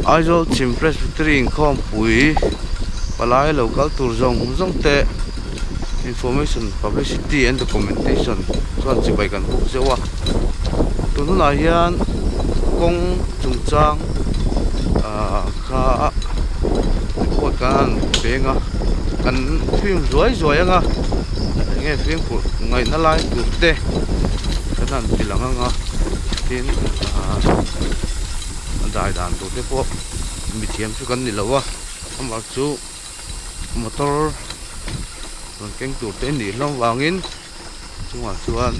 Aizawl chhim Presbytery inkhawmpui palai lo kal tur zawng zawng te information publicity and documentation chuan chibai kan buk zeuh a tun hunah hian kawng chungchang ah kha report kan han peng a kan film zuai zuai anga eng nge fimkhur ngaihna lai tur te kan han ti lang anga tin ah a dai dan tur te pawh mithiam chu kan ni lo a amah chu motor rawn keng tur te nih hlawm vangin chungah chuan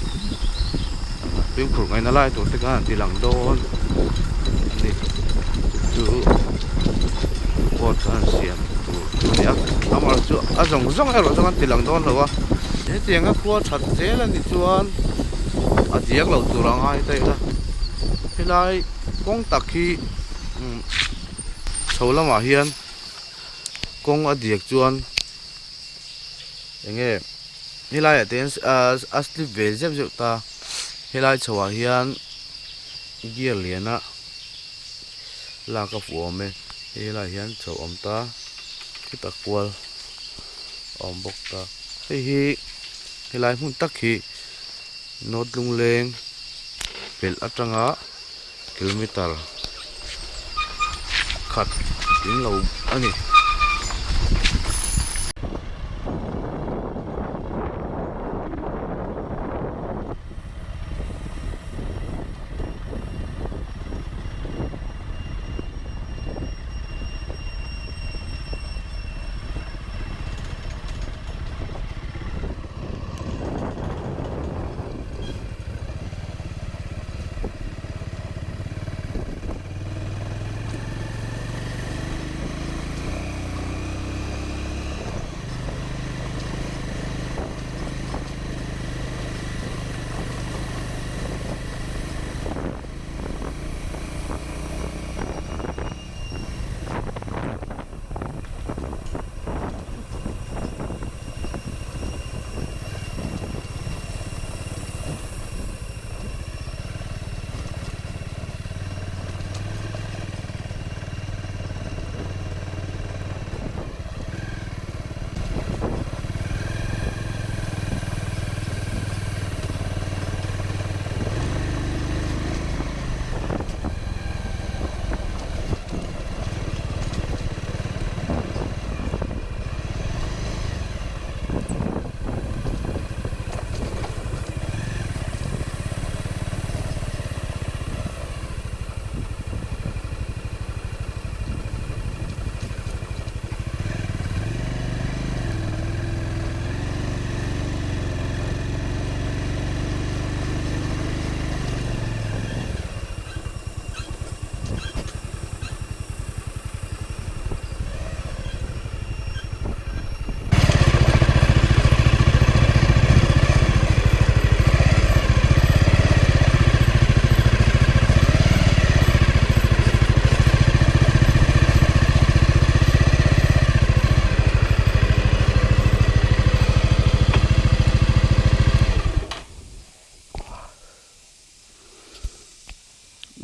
fimkhur ngaihna lai tur te khan an ti lang dawn a ni chu report kha an siam tur chu a ni a amaherawhchu chu a zawng zawng erawh chuan an ti lang dawn lo a hetianga khua that zel a nih chuan a diak loh tur a ngai daih a helai kawng tak hi umm chho lamah hian kawng a diak chuan eng nge helaiah te hian ahh a slip ve zeuh zeuh ta helai chho ah hian gear lian a lak a fuh awm e helai hian chho awm ta khitah kual a awm bawk ta hei hi helai hmun tak hi North Lungleng pelh atanga kilometer khat tling lo a ni.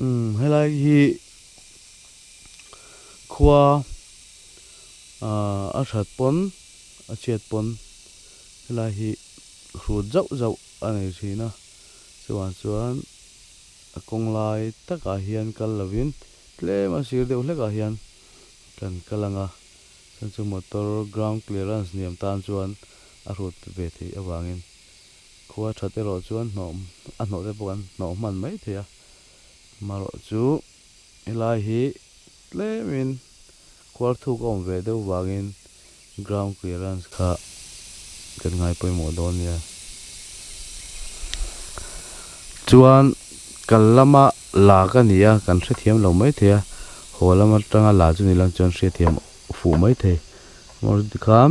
Umm helai hi khua ahh a that pawn a chhiat pawn helai hi hrut zauh zauh a nei thin a chuvang chuan a kawng lai takah hian kal lovin tlem a sir deuh hlekah hian kan kal ang a chuan chu motor ground clearance niam tan chuan a hrut ve theih avangin. Khua that erawh chuan hnawh a hnawh te pawh kan hnawh hman mai thei a, marawh chu helai hi tlemin khuar thuk a awm ve deuh vangin ground clearance kha kan ngai pawimawh dawn nia. Chuan kal lama la ka ni a, kan hrethiam lo mai thei a, haw lam atanga la chu ni lang chuan hriatthiam fuh mai thei. Marawh chu tikhan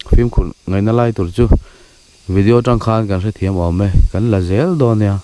fimkhur ngaihna lai tur chu Video atang khan kan hrethiam awm e, kan la zel dawn nia.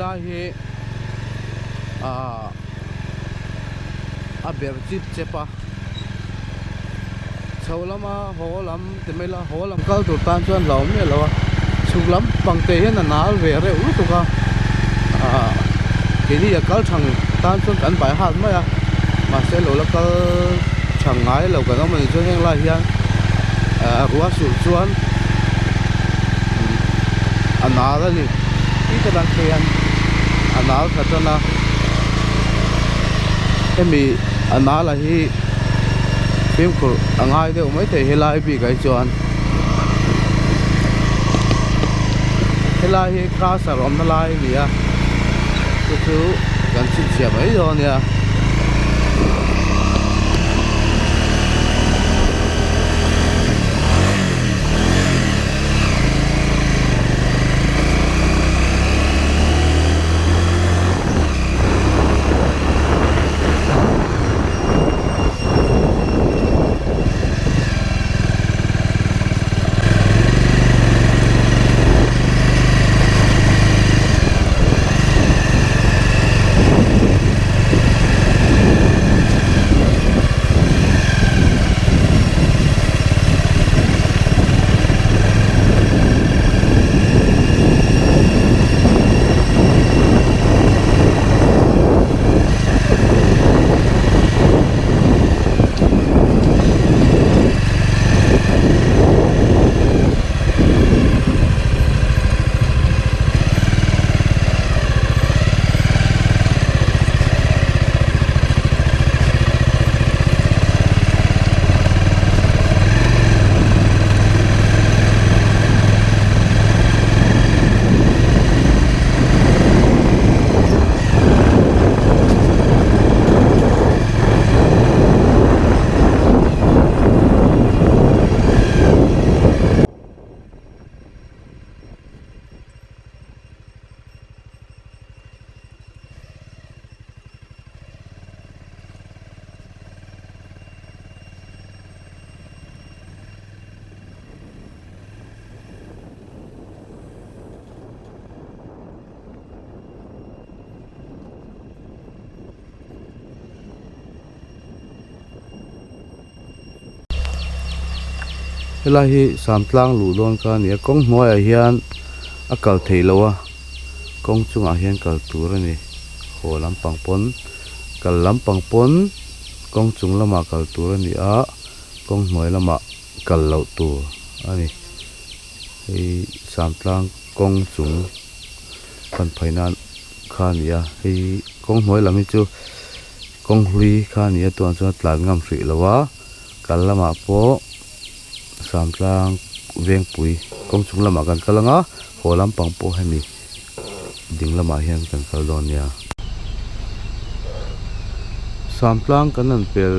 Helai hi ahh a ber chip chep a chho lama haw lam ti mai ila haw lam kal tur tan chuan hlauhawm miah lo a chhuk lam pang te hian a nal ve reuh lutuk a ahh keini a kal thang tan chuan kan bai hat mai a mahse lo la kal thang ngai lo kan awm a nih chuan heng lai hian ahh ruah sulh chuan a nal a ni ti ta dang khian a nal khat tan a hemi a nal a hi fimkhur a ngai deuh maithei helai bik ah hi chuan helai hi crusher awmna lai a ni a chu chu kan chhinchhiah mai dawn a nia. Helai hi Samtlang luh dawn kha a ni a kawng hnuaiah hian a kal theih loh a kawng chungah hian kal tur a ni haw lampang pawn kal lampang pawn kawng chung lamah kal tur a ni a kawng hnuai lamah kal loh tur a ni hei Samtlang kawng chung pan phei nan kha a ni a hei kawng hnuai lam hi chu kawng hlui kha a ni a tunah chuan a tlan ngam hrih lo a kal lamah pawh Samtlang vengpui kawng chung lamah kan kal ang a haw lampang pawh hemi ding lamah hian kan kal dawn nia. Samtlang kan han pel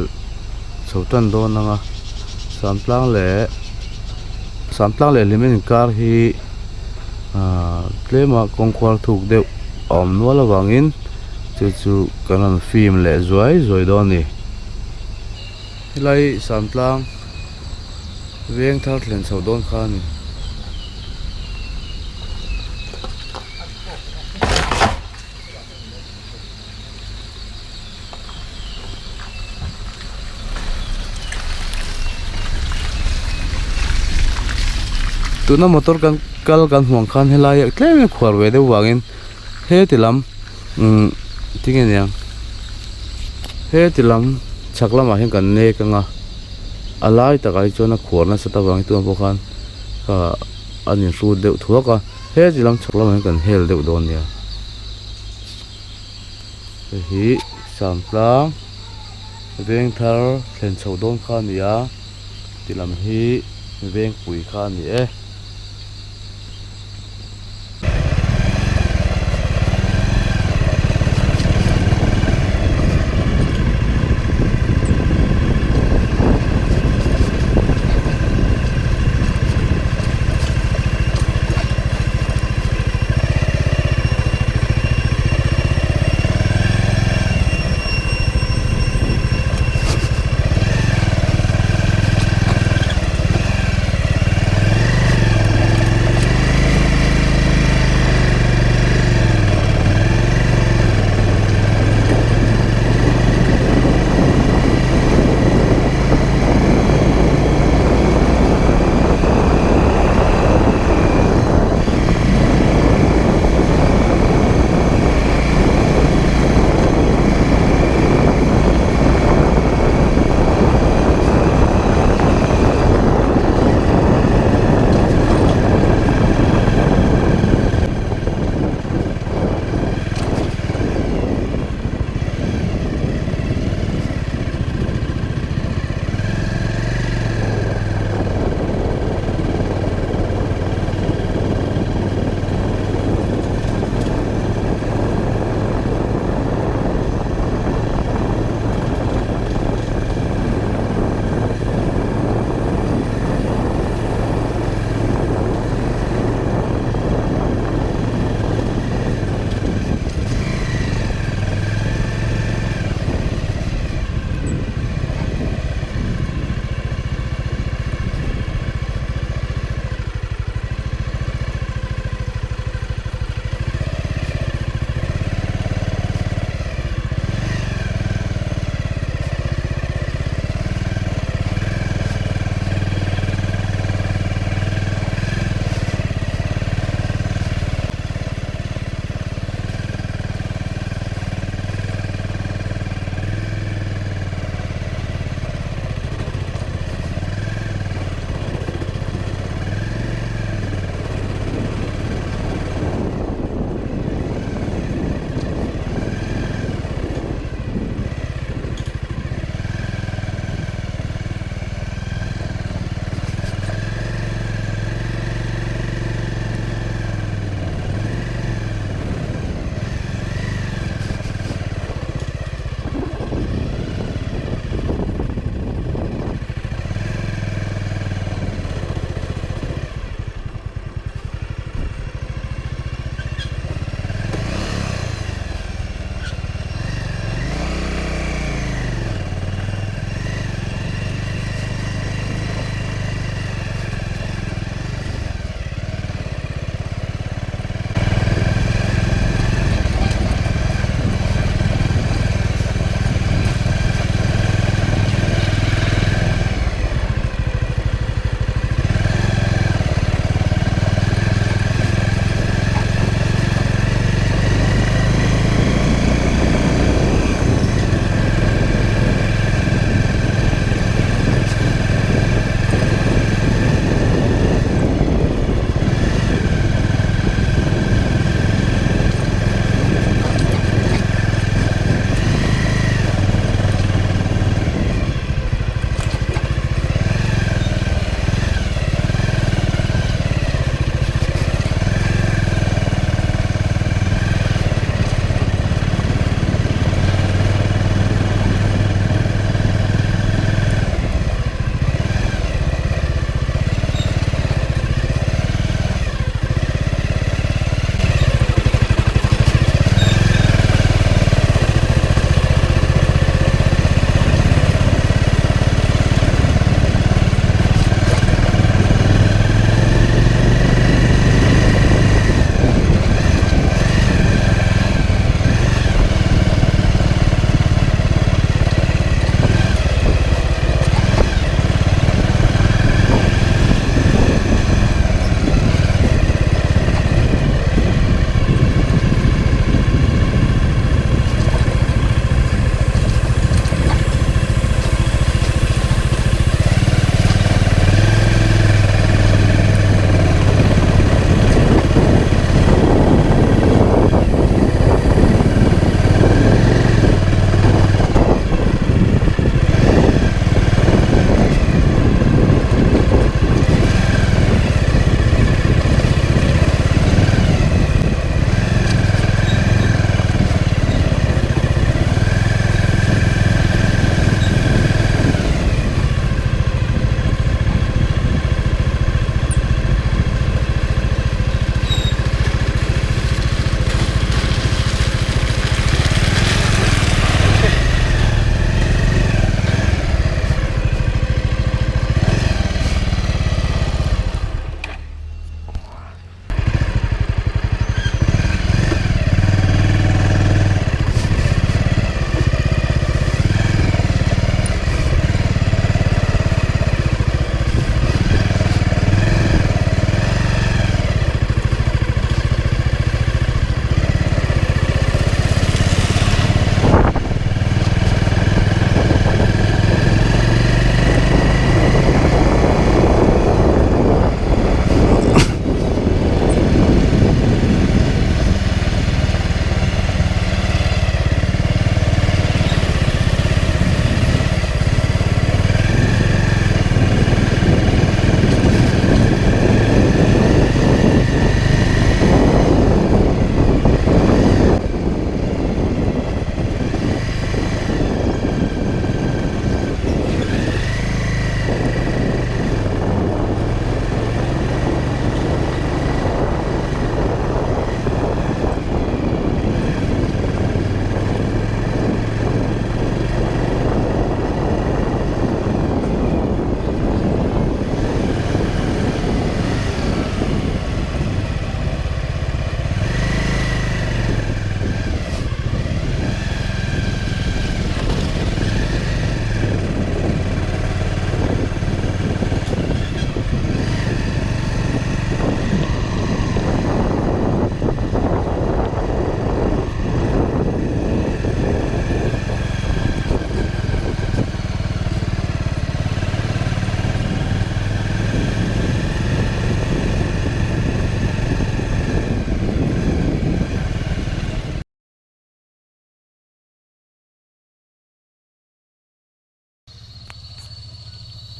chho tan dawn ang a Samtlang leh Samtlang leh Hlimen inkar hi ahh tlema kawngkhuar thuk deuh a awm nual avangin chu chu kan rawn film leh zuai zuai dawn a ni. Helai Samtlang veng thar thlen chho dawn kha a ni. Tuna motor kan kal kan hmuh ang khan helai ah tlem in khuar ve deuh vangin heti lam umm tinge niang heti lam chhak lamah hian kan nek anga a lai takah hi chuan a khuar nasat avangin tunah pawh khan ah a in hrut deuh thuak a heti lam chhak lamah hian kan hel deuh dawn nia. Hei hi Samtlang veng thar thlen chhoh dawn kha a ni a ti lam hi vengpui kha a ni e.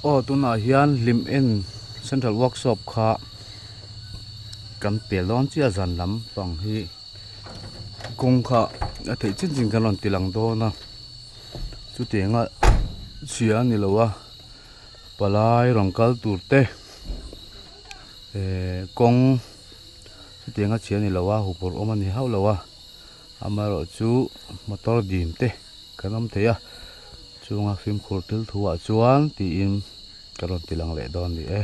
Aw tunah hian hlim en central workshop kha kan pel dawn chiah zan lam pang hi kawng kha a theih chin chin kan rawn ti lang dawn a chutianga chhia a ni lo a palai rawn kal tur te ehh kawng chutianga chhia a ni lo a huphurh awm a ni hauh lo a amaherawh chu motor dim te kan awm thei a chunga fimkhur thil thu ah chuan tiin ka rawn ti lang leh dawn a ni e.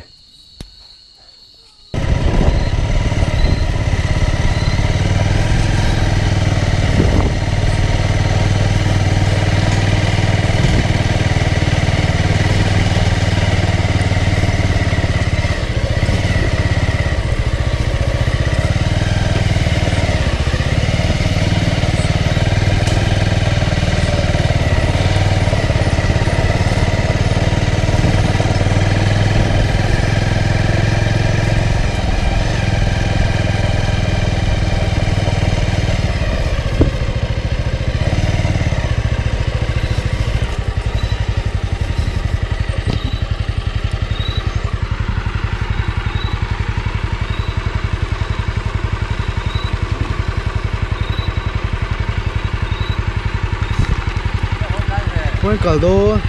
Khawi kal dawn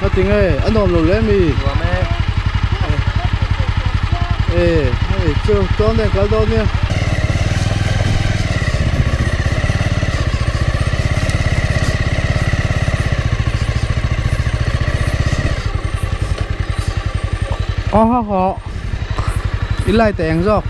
a ti nge a nuam lo le mi e hei chu chuan nen kal dawn nia. Aw haw haw i light a eng zawk.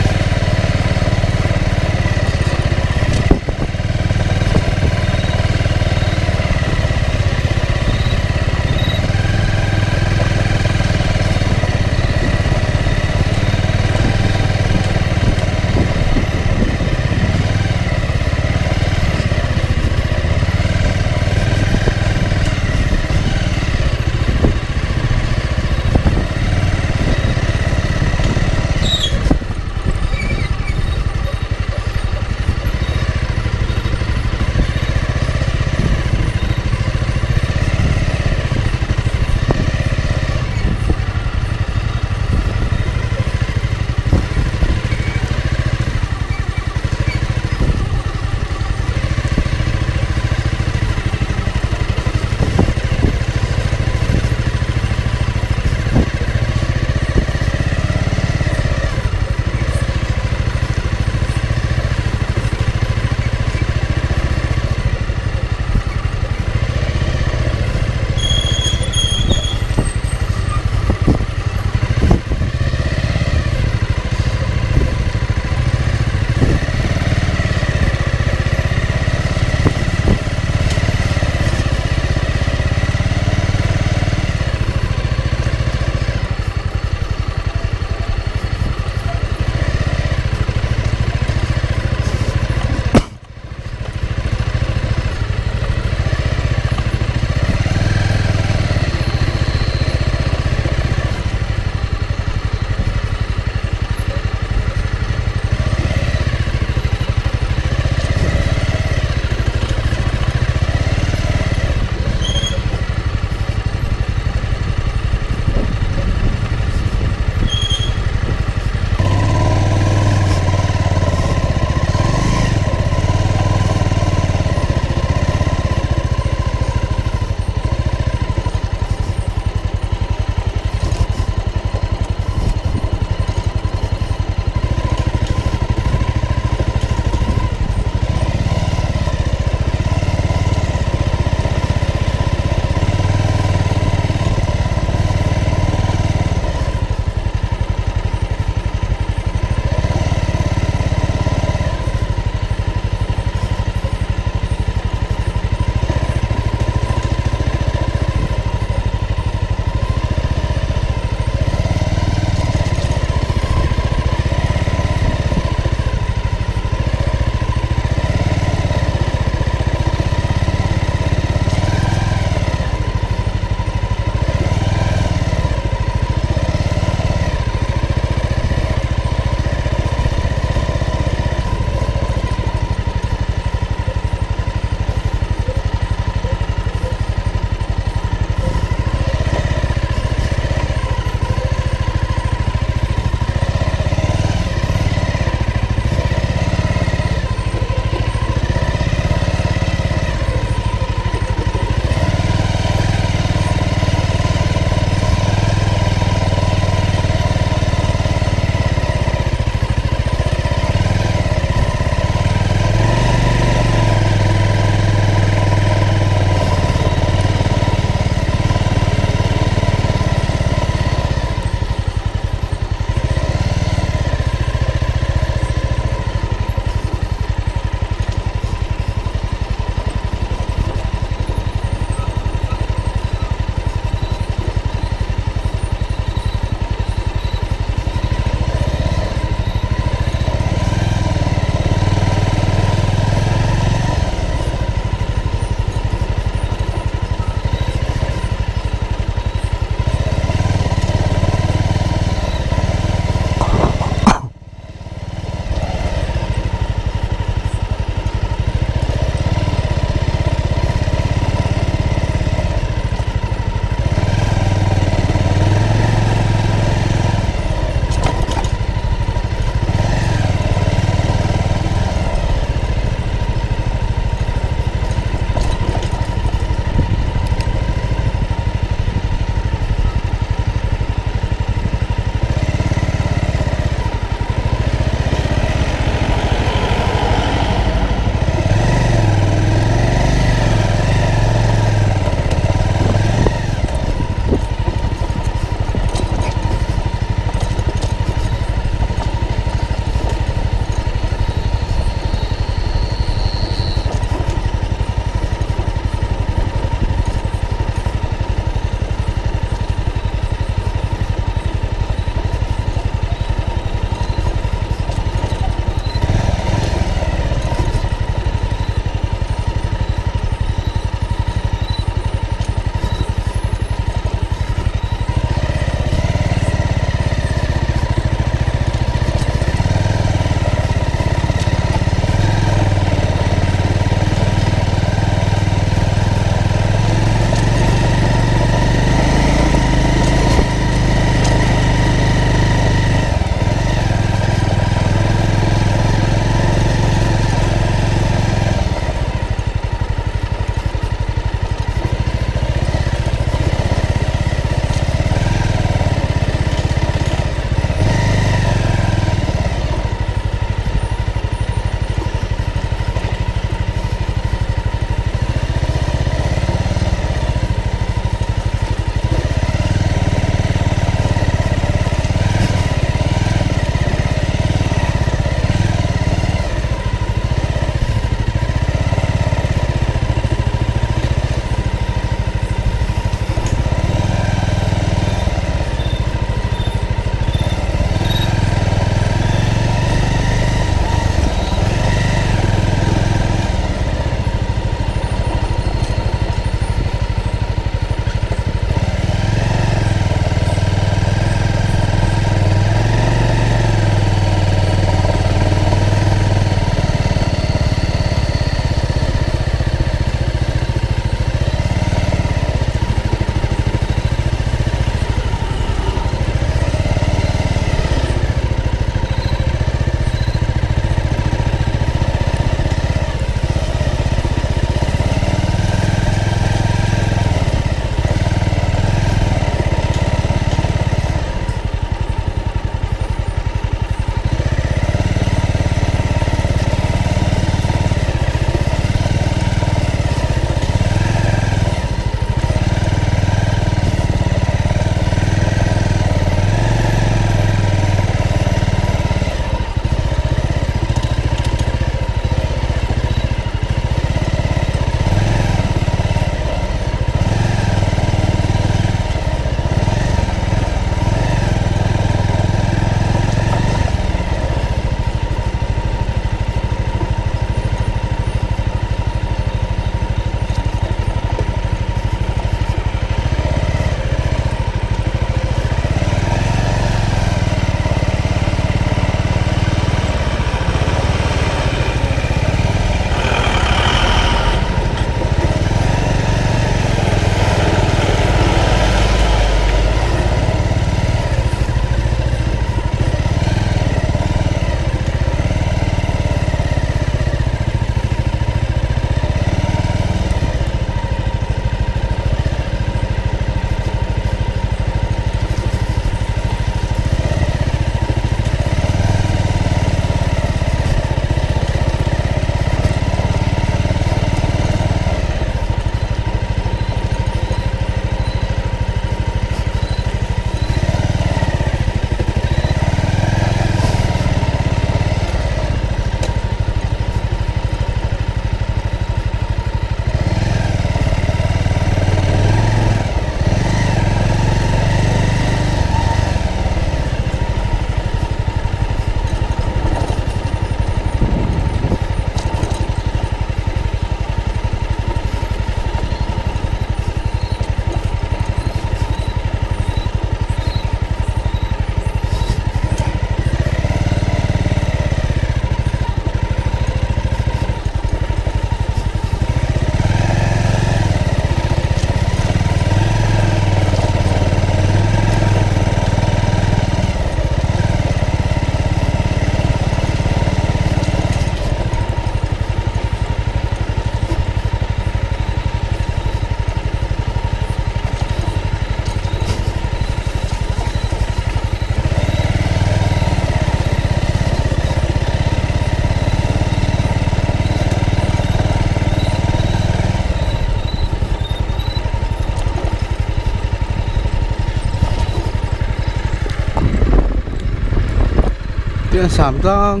Tiang sam tlang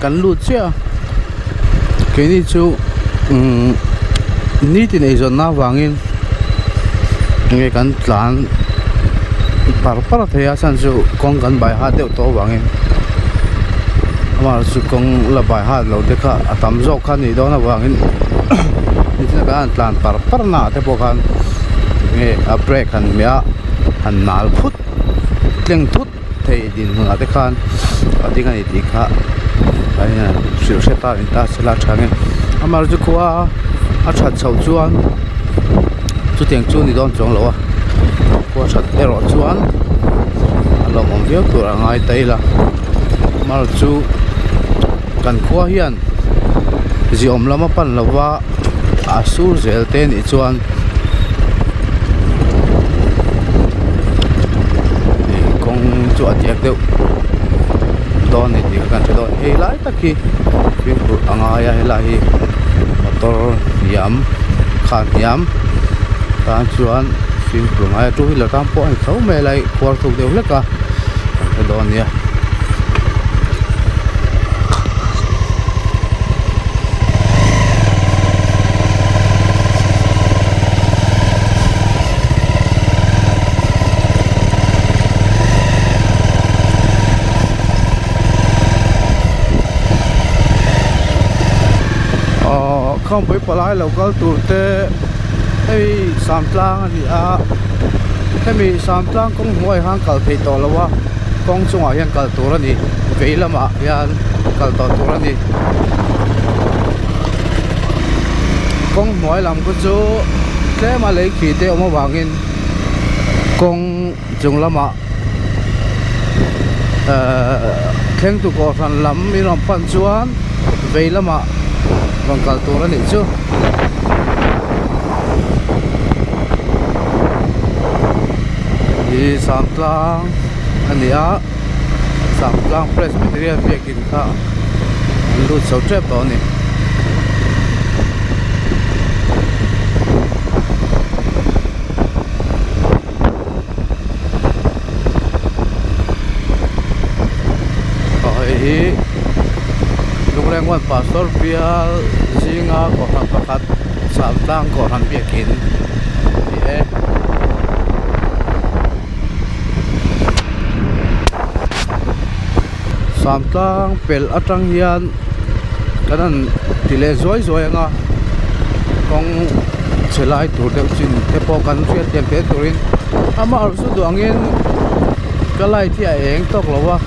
kan lut chiah a keini chu umm nitin eizawnna avangin enge kan tlan par par thei a chhan chu kawng kan bai hat deuh tawh avangin amaherawhchu kawng la bai hat lo te kha a tam zawk kha a nih dawn avangin nichina kan han tlan par par naah te pawh khan enge a brake han hmeh a han nal phut tleng thut thei dinhmunah te khan a ding a ni tih kha a in hrilh hre ta in ta sela a tha nge amaherawhchu khua a that chhoh chuan chutiang chu ni dawn chuang lo a khua that erawh chuan a lawmawm viau tur a ngai ta ila amaherawhchu kan khua hian ziawm lam a pan lova a sur zel te nih chuan. Ih kawng chu a diak deuh dawn a ni tih kan hre dawn hei lai tak hi fimkhur a ngai a helai hi motor hniam khan hniam tan chuan fimkhur a ngai a two wheeler tan pawh a ni tho mai a lai khuar thuk deuh hlek a kan hre dawn a nia. Aww khawmpui palai lo kal tur te hei samtlang a ni a hemi samtlang kawng hnuai han kal theih tawh lo a kawng chungah hian kal tur a ni vei lamah hian kal tawh tur a ni. Kawng hnuai lam khu chu tlem a lei khi te awm avangin kawng chung lamah ehh thleng tu kohhran lam in rawn pan chuan vei lamah rawn kal tur a nih chu. Ih Samtlang a ni a Samtlang Presbyterian biakin kha an lut chho tep tawh a ni. Aw hei hi Lungleng Pastor bial zinga kohhran pakhat Samtlang kohhran biakin a ni e. Samtlang pelh atang hian kan han ti leh zuai zuai ang a kawng chhe lai tur deuh chin te pawh kan hriat thiam hle turin amaherawh chu duh angin ka light hi a eng tawk lo a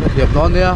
ka thiam dawn nia.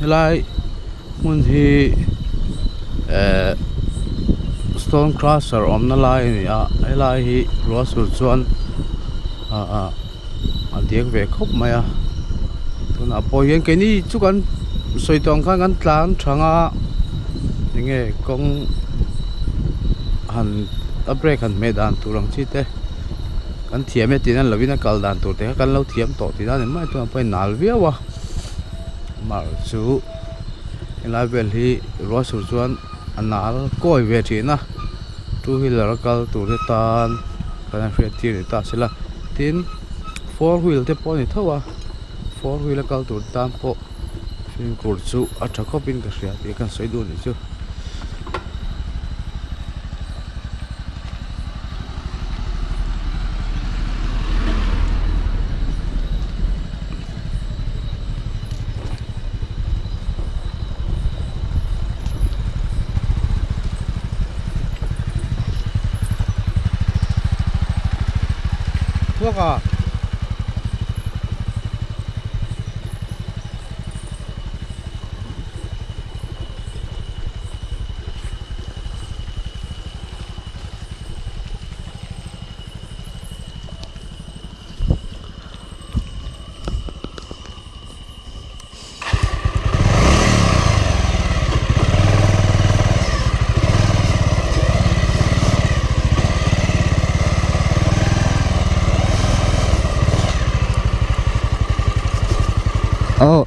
Helai hmun hi ehh. Stone crusher awmna lai a ni a helai hi ruah sur chuan ah a diak ve khawp mai a tunah pawh hian keini chu kan sawi tawh ang khan kan tlan thang a enge kawng han a brake han hmeh dan tur ang chi te kan thiam e tih nan lovin a kal dan tur te kha kan lo thiam tawh tih nan engmah tunah pawh a inal viau a mar chu helai vel hi ruah sur chuan a nal kawi ve thin a two wheeler a kal tur te tan kan han hriat tir ni ta sela tin four wheel te pawh a ni tho a four wheel a kal tur te tan pawh fimkhur chu a tha khawp in ka hria tih ka sawi duh a nih chu. Thuak a. Aw.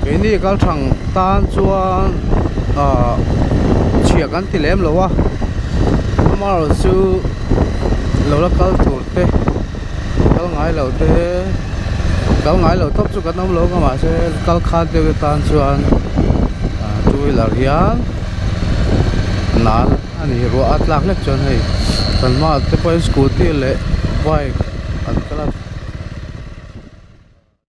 Keini kal thang tan chuan ahh chhia kan ti lem lo a amaherawhchu lo la kal tur te kal ngai lo te kal ngai lo tawp chu kan awm lo ang a mahse kal khan deuh te tan chuan ahh two wheeler hian nal a ni ruah a tlak hlek chuan hei kan hmaah te pawh hian scooty leh bike an kal a.